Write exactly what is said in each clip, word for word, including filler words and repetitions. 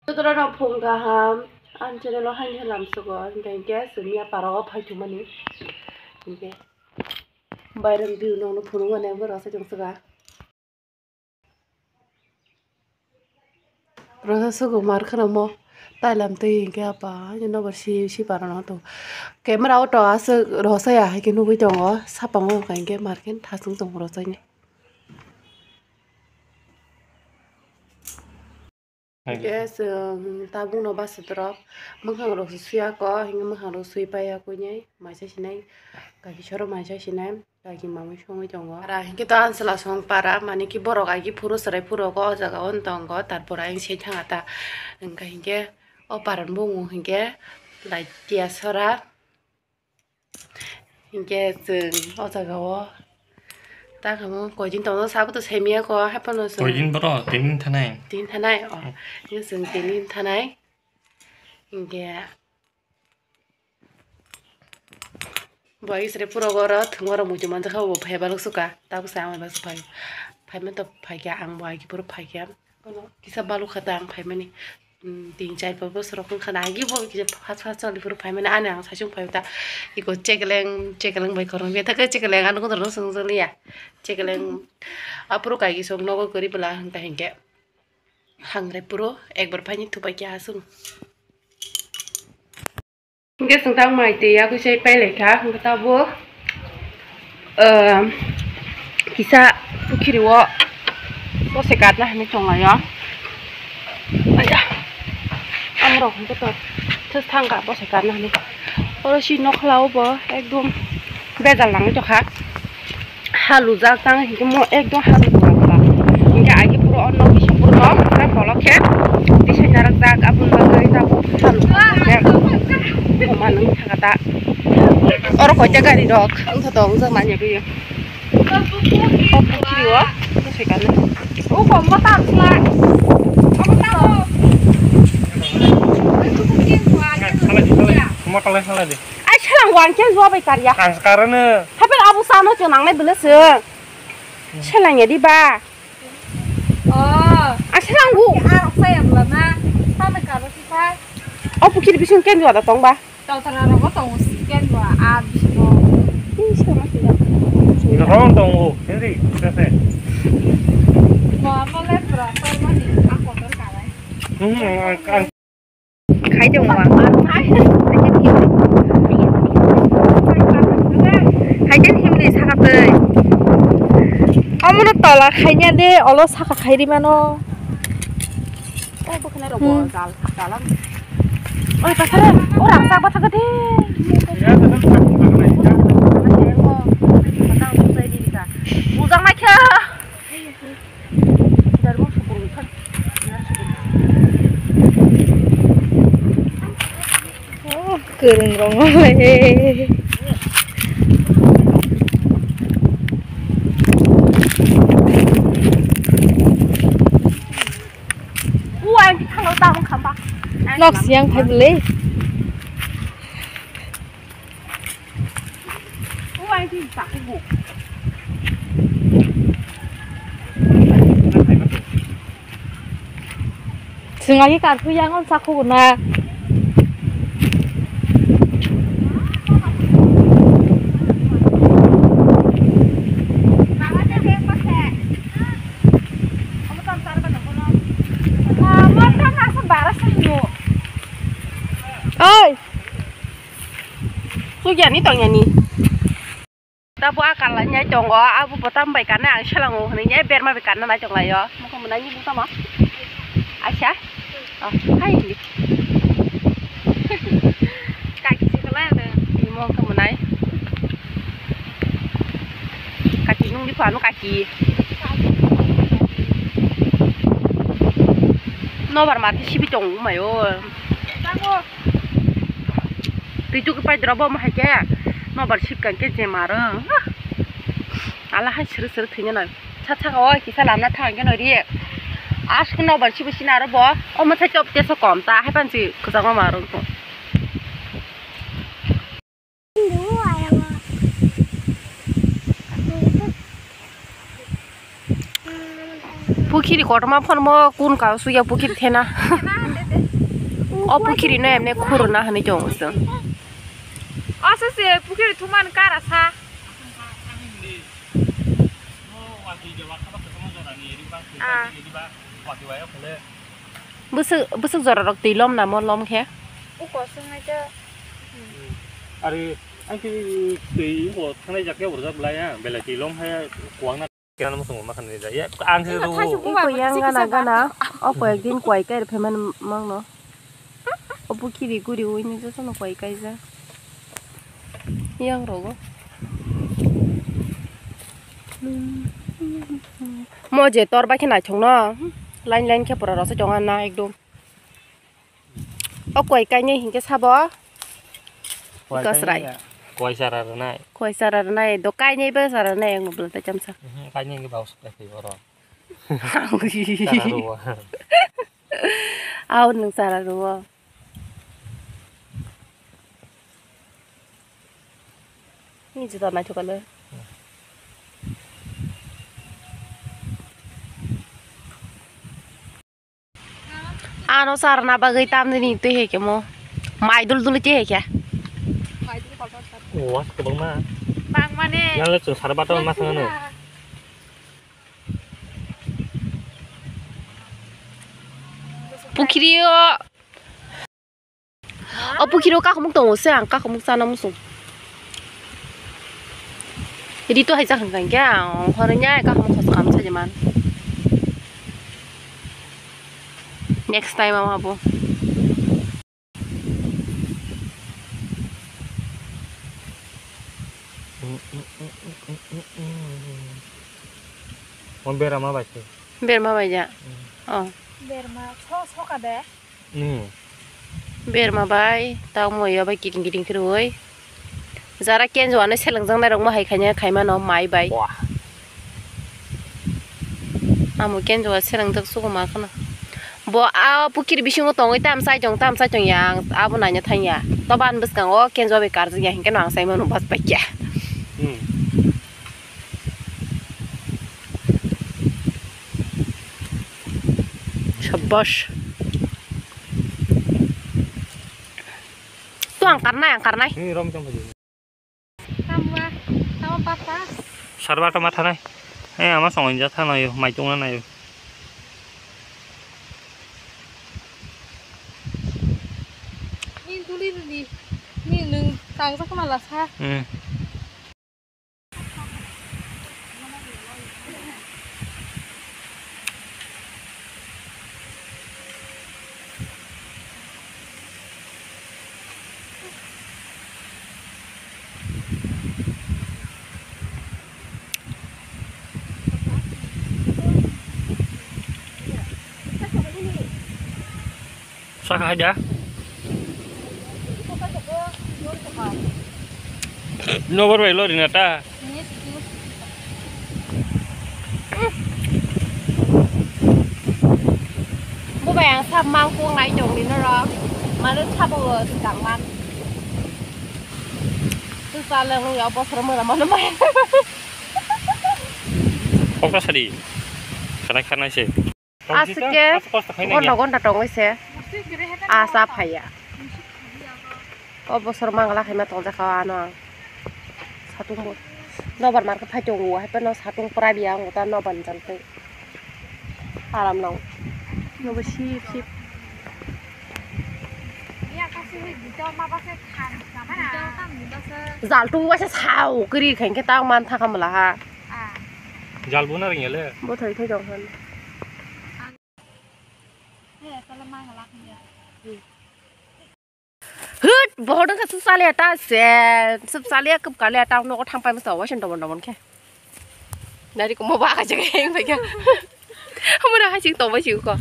Jotono phung kaham, ani channel o haini halam sugo, hinkhe hinkhe chwngya para o phaithumani. Hinkhe Bayram view nokno phunukmani ang borok se chwngsaga. Rosa sugo mar khwnamo tailam twi hinkhe apa haino nobar si si parano to. Camera o to aswk rosa ya hai khe nugwi tongo, sapango wngkha hinkhe mar khe thasung tongo rosa ni. Hinkhe chwng tabukno bwswk rok mwkhang rok se suya kho, hinkhe mwkhang rok sui paiya kuinai, maisa sinai, kaki soro maisa sinai, kaki mamui songwi tongo. Ara hinkhe to ang chwla song para, mane ki borok agi phuru chwrai phuru kho o jaga o tongo, tarpor ayang se thanga ta. Hinkhe hinkhe o paran bumung hinkhe Laitia sora. Hinkhe chwng o jaga o ta kamo koi din tongo, sabo to semiya kho, haphano chwng koi din boro, tin din thanai. Tin thanai, o. Hmm. Hinkhe chwng tin din thanai. Hinkhe bo isre puro goro thwngma rok muitu manjakha, bo phai balok suka, tabuk sa amai baksa phai. Phai man to phai kha, ang bo agi puro phai kha. Ono kisa balukha ta ang phaimani, mm, tin char pach bosor rok wngkha na, agi bo kisa first first choli phuru phaimani, ani ang saichung phai ta, iko chekeleng chekeleng bai khorang bia thake chekeleng ano kodoro swngjaliya, chekeleng aphuru kaigi sok nogo kwrwi bwla hwnkha hinkhe hangre phuru ekbar phaini thupai khe aswk. Hinkhe chwng tang mai twi yakui chai pai lai kha, hinkhe tabuk, ah, kisa pukhiri o bose katna hinwi tong lai o. Aya, amrok hinkhe to thwk thang kha bose katna hinwi. Oro si nokhla o bo ekdom bejal nangwi tongkha. Halujak tang hinkhe mo ekdom halujak tang. Hinkhe agi puro o nok bising puro nok pura bolok khe tisai narak jak aboni bagwi tabuk halujak khe. Koma nung thaka ta. Oro koita gari rok wngthoto wngjak manya bwi. O pukhiri o bwsai kani. O kombo tam slai. Kombo tam o. Motor lai salai di. Ai salang wang khe jua bai karya. Ang karano. Hape abu sano chwng nangnai bwle chwng. Salang ya di ba. Oh. Ai salang gu. Arok saya bwla na. Tamo karo si phai. O pukhiri bising ken jua da tong ba. Tau tara rogo tong si ken jua a bising. Ini sama sih. Ini rogo tong o. Ini sese. Mo mo le pra so mo ni a kotor karai. Hmm, ang Khai tong ma. Hai tei himni saka tei. Omono tola khaina de, olo saka khai ri mano. Oi, bo khna rok bo jal, jal. Oi, pasare, o rang sak ba thaka de. Bujang mai kha. Oh, kwrwng rok le. Nok siyang phai bwle. Chwng agi karpui yang on sakhugo na. Oi. Sugiani tongyani. Tabo a kala nyai tongo, abo bo tam bai kana ang selango hwnwi nyai berma bai kana nai tong laio. Mokhe mwnai ni butama. Aisa. Oh, hai ni. Kaki se kala de. Imo khe mwnai. Kaki nung di phano kaki. Nobar mati sibi tong mayo. Twi tuk pai dra bo ma hai khe nobar sip kan khe je maro. Ala hai sir sir thwina nai. Sa sa o kisa lamna thang khe no ri. As ko nobar sip sina ro bo. O ma sa chop te so kom ta hai pan si kwchang ma maro ko. Pukhiri kotorma phano mo kun ka suya pukhiri thena. O pukhiri no emne khuruna hinwi tongo chwng. O se se pukhiri thuman kara sa. Ah. Bwswk, bwswk jora rok twi lom namo lom khe? Uko swngnai khe. Ari, ang khe twi uko thangnai jak khe borjak belai ang, belai twi lom hai kuwang na. Khe ano muchungo ma khanai ja. Ya, ang se ro. Iko yang gana gana, o koyek din kwai kai rw phaimani mangno. O pukhiri guri ui ni jotono kwai kaijak. Yang rogo. Mo je tor bai khe naithok no. Line line khe pura rw se tongo na ekdom. O kwai kainai hinkhe sabo. Kwai kasrai. Kainai ya. Kwai chara rwnai. Kwai chara rwnai. Do kainai ba chara rwnai ang bwla ta chamsa. Mhm, kainai hinkhe baus kai thai oro. Chara rwo. Au nwng chara rwo. Ni juda naithok kale. Ano charna bagwi tamni ni twi hai khe mo. Mai dul dul twi hai khe. O, kwbangma. Bangmani. Yang le chwng sara bata ma thangano. Pukhiri o. O pukhiri o kakhomok tongo se, ang kakhomok chana muchung. Rito hai chakha hwnkha hwnkhe ang horoni ai kakhomok khosok ang sajiman. Next time amo abo. Mo berama bai se. Berma bai ja. Mm. Oh. Berma so soka de. Mm. Berma bai, tamo ya bai kiting kiting khe rwui. Jara kenjo ano seleng jang nai rok mo hai khaina khai mano mai bai. Wah. Amo kenjo seleng jak sugo ma khana. Bo a pukhiri bisingo tongwi tam chai tong, tam chai tong ya, ang abo naina thang ya. To ban bwskango kenjo bai karjak ya, hinkhe no ang sai mano bas bai kya. Hmm. Shabash. Tu ang karnai, ang karnai. Ini rom tong. Tamo, tamo papa. Sarwa tama thanai. Eh, ama song inja thana yo, mai tongna na yo. Ni duli duli. Ni nung tang sa kama la sa. Hmm. Saka haja. Nobor bai lori na ta. Bo bai ang sap mang ko ngai tong ni norok. Mano sabo tang man. Tu salang ya bosor mora mano mai. Kokta sadi. Khanai khanai se. Aswk khe ghonta ghonta tongwi se asa phaiya. O bosor mangla khaima tongjak kha o ano ang. Satung bo nobar mar khe phai tongo, hai phano satung pura biya ang ta nobar ni jang tei aram nang nobo sip sip. Jaltung waisa sao kwrwi khain khe tang man thangkha mala ha. Jal bo na ringya le. Bo thai thai dong han. Hut, bohor dong ka su sale ta se, su sale kup kale ta nogo thang pai masa waisen domon domon khe. Nari ko mo ba ka jaga heng bai khe. Amura ha sing to bai sing ko.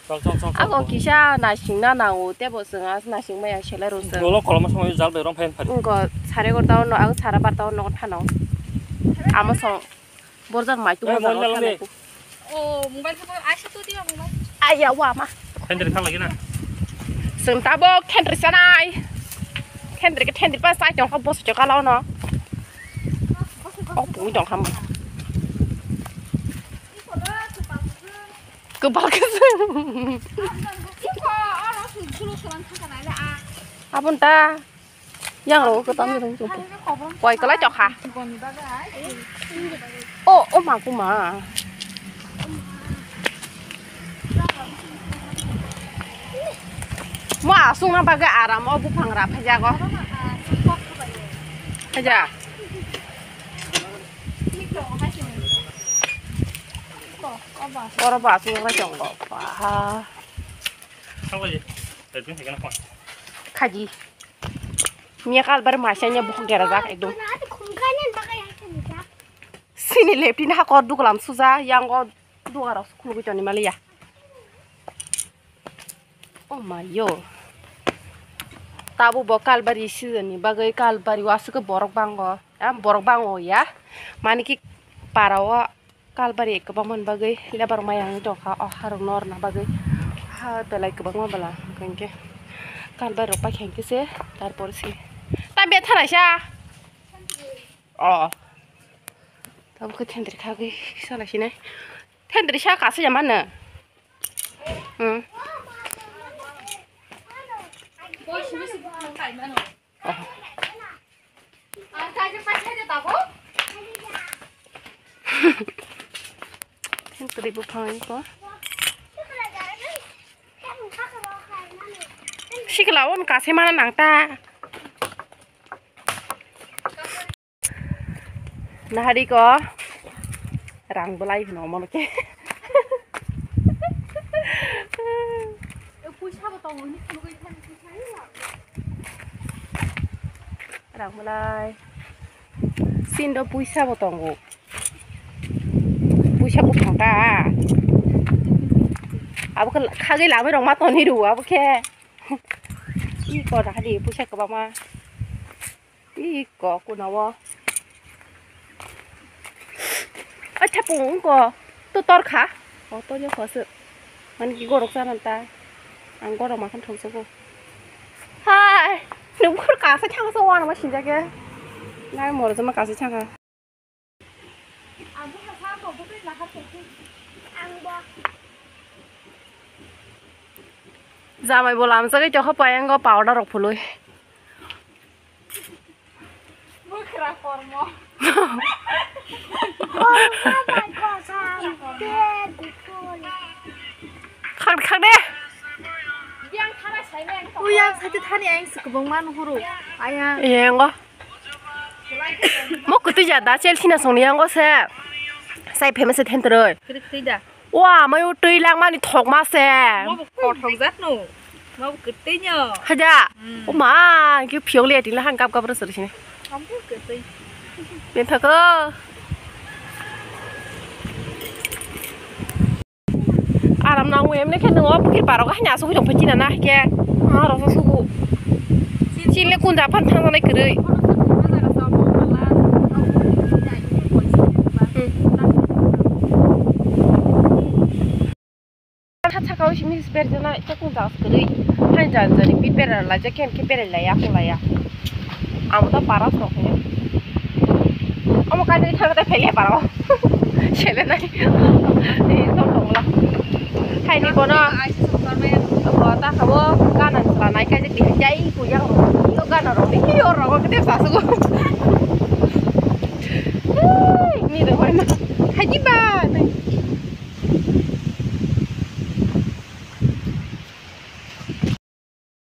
Chol, chol, chol, chol. Ako kisa nasing na nango, tebo sing as nasing maya sele ro sing. Bolo koloma somoy jal bai rong phain phari. Ko sare gor ta no, ang sara bar ta no thano. Amo song. Borjak mai tu. Eh, borjak mobile nang de. O, mobile ko aisa tu dia mobile. Aya wa ma. Kendri kha lagi na. Seng tabok kendri sanai. Kendri ke kendri pa sai tong kha bos chok ala no. O pung tong kha ma. Kebal keseng. Abon ta. Yang ro ko tam rung chung. Koi kalai chok ha. Oh, oh ma ku ma. Mo asung na bagwi aram o buphang ra phajago. Phaja. Oro ba asung na chongo. Wah. Khaji. Miya kalbar masa nya bukhuk derajak ekdom. Sini leptin ha kor duklam suja yang o dugarok khulugwi toni maliya. Oh my yo. Tabu bo kalbari season ni bagwi kalbari wasuk borok bango. Am borok bango ya. Mani ki para o Kalbari kwbangma ni bagwi lebar maya wng tongkha, o harok norna bagwi ha belai kwbangma bwla hwnkhe kalbari rok paikha hwnkhe se tarpor se tam bethalaisa. O tabukhe thentwrwi khagwi salasinai, thentwrwi sa kasaya mano. Hmm. Twi buphang iko. Sikla on kase mana nang ta. Nahari ko rang belai hino mono ke. Rang belai. Sindo puisa bo tongo. Puisa bo thangka. Abo khe khagwi lamai rok ma toni ru abo khe. Iko da hadi puisa kwbangma. Iko kuna o. Acha pung ko to tor kha. O to yo khosuk. Mani ki gorok sana ta. Ang gorok ma khan thong soko. Hai. Nung khur kasa thang so wan ma sinja ke. Ngai mor jama kasa thang. Jamai bo lamsagwi tokha payango powder rok phului. Bwkhra kormo. Khak khak de. Yang thana saimeng. Uyang saite thani ayang se kwbangma nuhuru. Ayang. Yengo. Mo kwtwi ja da chel thina songni yango se. Sai pheme se thentroi. Kwrwi kwtwi da. Wa, mayo twi langmani thokma se. Mo bo kothok jat no. Mo bo kwtwi no. Haja. Hmm. O ma, ki phiok le tila hang kap kap ro sori sini. Ambo kwtwi. Bethako. Aram nango emne khe nwngo bwkhir parok haino asugwi tongphai china na khe. Ah, roksa sugu. Chini le kunja phan thangjanai kwrwi. Hmm. Tha sakao simi berjana ta kunja kwrwi. Hain jan jani bit berai laijak khe, khe berai laiya, kholaiya. Amo ta para sok khe. Omo kainwi thangkhe tei phaile para o. Sele nai. Tei tong tong la. Haini bono. Bo ta khabo gana chwla nai kaijak di jai ku yang. Yo gana rok ni yo rok kete sa sugo. Ni de hoi ma. Haji ba.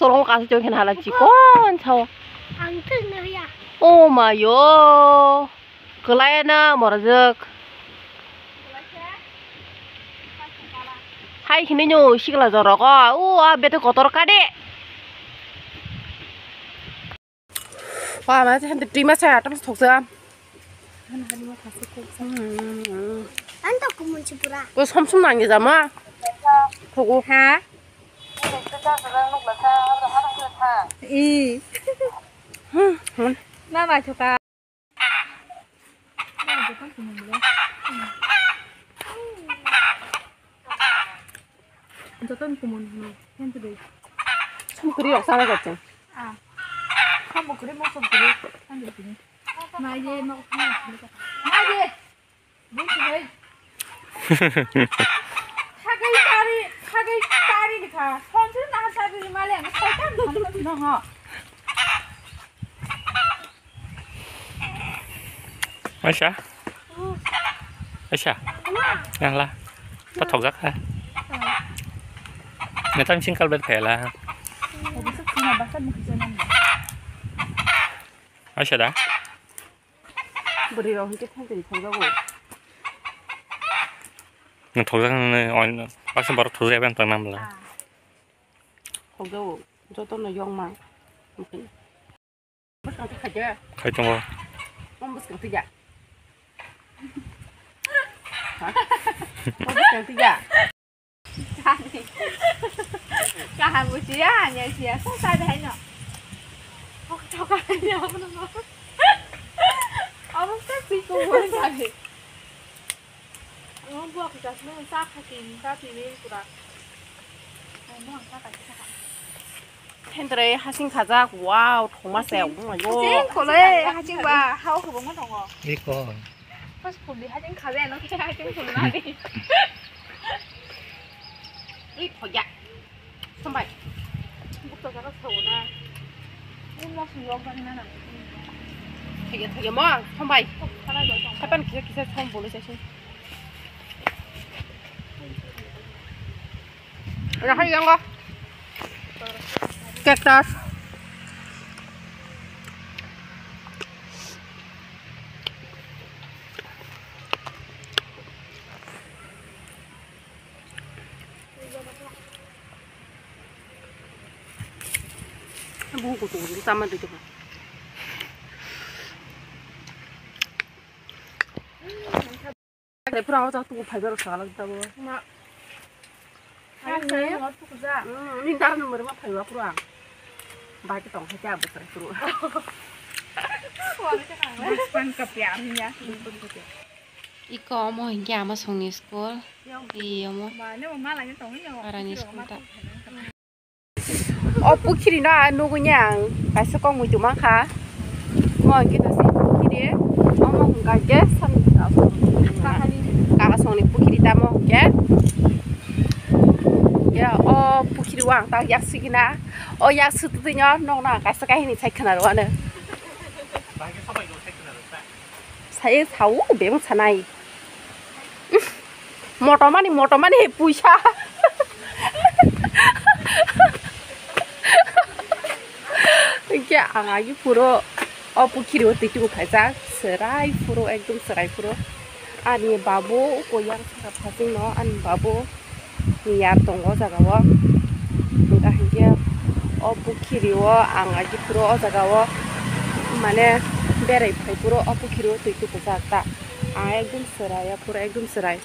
Sorong kasi chong khen hala chikon sao. Ang thwk na ya. Oh mayo. Kwlai na morjak. Hai hini nyo sikla jorok o. U a bete kotor kade. Wa ma se hande twi ma se atam thoksa. Ang to kumun si pura. Ko som som nang jama. Thogo. Ha? I. Hmm, hmm. Na naithoka. Joto ni kumun hino, hento dei. Sum kuri rok sana gaccheng. Ah. Sum kuri mo sum kuri. Hento dei. Mai ye no. Mai ye. Bui si dei. Khagai tari, khagai tari ni kha. Phone sini na sa dei ma. Aisa. Aisa. Yang la. Pathok jak ha. Netam sing kalbet phela. Aisa da. Bwrwi rok hwnkhe thang twi thokjago. Nwng thokjak nini oin baksa borok thokjak bai tong nam bwla. Ah. Thokjago joto no yongma. Bwskang twi khaide. Khai tongo. Om bwskang twi ya. Ha? Om bwskang twi ya. Kaham bo siya, hanya siya. Sa sa dai no. Thok thok hanya abono no. Abo sa si ko bo sa dai. Ang bo ka jasno sa kha ki, sa ti ni pura. Ang bo ang sa ka sa. Hendrai hasing khajak, wow, thoma se, oh my God. Hasing khole, hasing ba, hao khobongma tongo. Iko. Pas khuli hasing khabe, ano khe hasing khuli mani. Ui, khoya. Sambai. Bukto jaga sauna. Ni mo sung yok bani na na. Thege, thege mo, sambai. Khala do song. Kapan kisa, kisa song bolu sesi. Ada hai yang ko. Cactus. Buku tu, tu sama tu tu. Pura o tak tu phai bar sa lagi tabo. Ma. Ani ni dar number ma phai wa pura. Bai ke tong hai ta bwsai pura. Bachpan ka pyar niya. Iko omo hinkhe ama songni school. Iyo omo. Arani school ta. O pukhiri no ang nugui ni ang kaisa kok muitu mankha. Mo hwnkhe no se pukhiri. Omo hwnkha khe samni kaka songni pukhiri tamo hwnkhe. Ya o pukhiri o ang tak yak sigi na. O yak sututui no nokna kaisa kahini sai khwna rw ano. Sai sao bebak sanai. Motomani, motomani puisa. Hingke ang agi puro o pukhiri o twi tubu phaijak. Serai puro, ekdom serai puro. Ani babu koyang saka phasing no, ani babu. Yar tongo o jaga o. Hingka hinkhe o pukhiri o ang agi phuru o jaga o mane berai phai phuru o pukhiri o twi tubu jak ta. Ang ekdom serai, aphuru ekdom serai.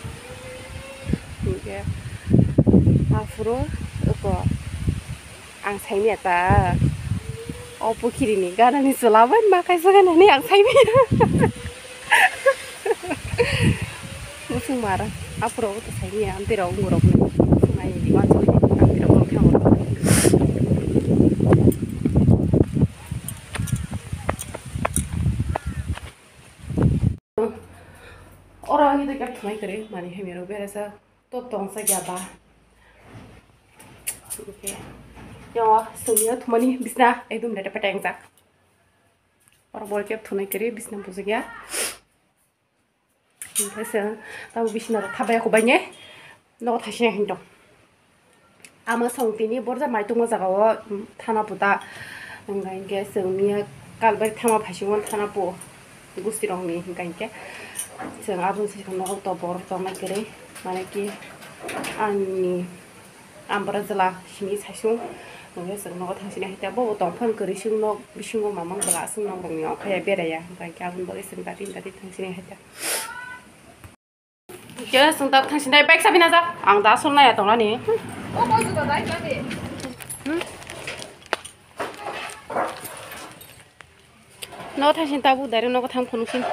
Hinkhe aphuru oko ang saimanya ta. O pukhiri ni ganani chwla bai ma kaisa ganani ang saimanya. Musung mara, aphuru bo to saimanya, amtwi rok wngurok ni. Musung ai di wansuk di, amtwi rok wngkha wngurok. Oro ani to kep thunai kwrwi, mani hamya rok berajak. To tongsa ya ba. Okay. Yo, sumya thumani bisna ekdom lete petengjak. Oro bol kep thunai kwrwi bisna bujak ya. Hingke se tabo bisna rok thabai ya kubai ne. Nogo thaisina hinto. Ama song tini borja maitung o jaga o thana puta. Hingke hingke sumya kalbai thama phaisingo thana po. Gusti rok ni hingka hingke chwng aboni saka nogo to borok tongnai kwrwi, mane ki ani ambra jwla simi saichung hingke chwng nogo thang sini hai tebo bo tongphang kwrwi chwng nok bisingo mamang jwla aswk nok rok ni ongkhai ya beraiya hingka hingke aboni bagwi chwng dati dati thang sini hai ta. Khe chwng tak thang sinai bike sabi na jak. Ang da sol naya tongnani. Hmm? No thang sin tabu dari no thang phunuk sin.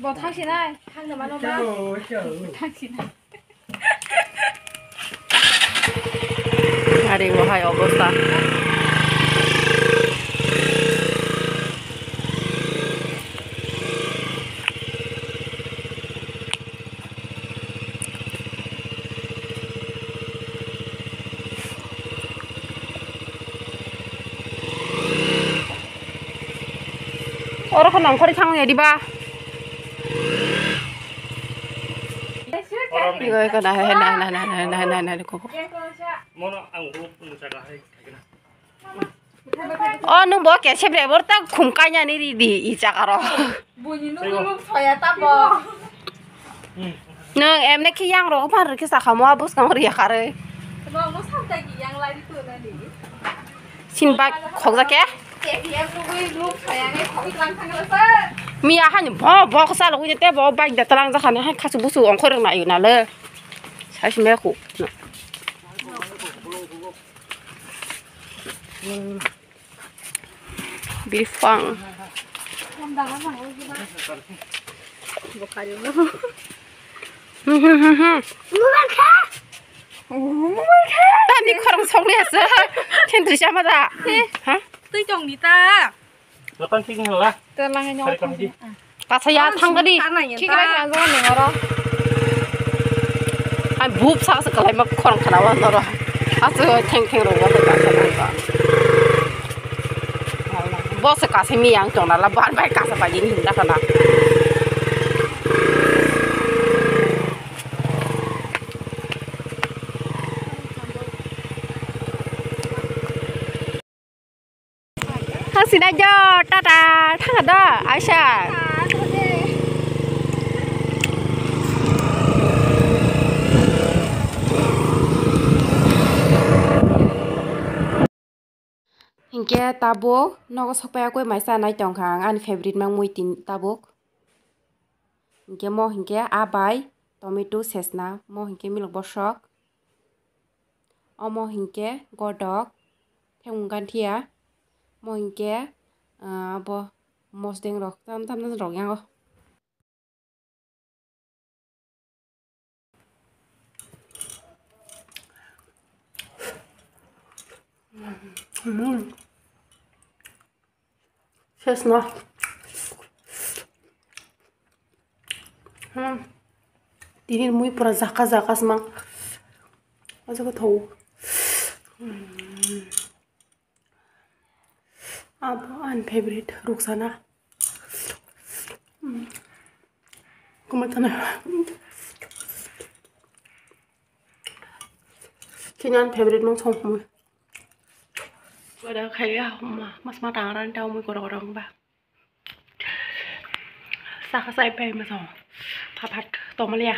Bo thang sinai, thang no mano ma. Thang sinai. Are bo hai obostha. Oro khon nongkhorwi thangya diba? Iko, iko, nai, nai, nai, koko. Mono ang huk nung jaga hai khaikena. O, nung bo kese bre, bor ta khum kanya ni ri di, i jaga ro. Buini nung luk soya ta bo. Nwng emne khe yang rok phar khe sakha mo, abo swkang riya kharwi. Nwng no samtai ki yang lai tu na ni. Sin bai khokjak khe? K T M nugwi luk soya ni khogwi tlang thang la sa. Miya hani bo, bo khe salogwi te bo bike da tlang jak hani hai khasu busu ongkhor rok nai na le. Sai sime khu. Bifang. Tani khorang sokli asa. Khen trisa ma da. Ha? Twi tong di ta. Latang sing hala. Te langai nyo. Hari kami di. Kasaya thang gadi. Thik bai kha jong ni oro. Ai bup sa sa kalai ma khorang khana wa noro. Asu theng theng ro wa ta sa ta. Bo se kase mi yang tong na la ban bai kasa bai ni hinda kana. Thang sinai jo, tata, thang do, aisa. Hinkhe tabuk nogo sokpai akoi mai chanai tongkha ang, ani favorite mang mui tin tabuk. Hinkhe mo hinkhe abai, tomato, sesna, mo hinkhe milok bosok. Omo hinkhe godok, thengmung ganthia. Mo hinkhe, ah, abo mosdeng rok, tam tam rok yango. Mm. Sesna. Hmm. Tini mui pura jaka jaka smang. Aja ko thau. Hmm. Abo ani favorite ruksana. Hmm. Kumai tana. Chini ani favorite mang song mui. Wada khaiya ma mas ma tangaran tau mui korok korok ba. Saka sai pai ma song. Phapat tomalia.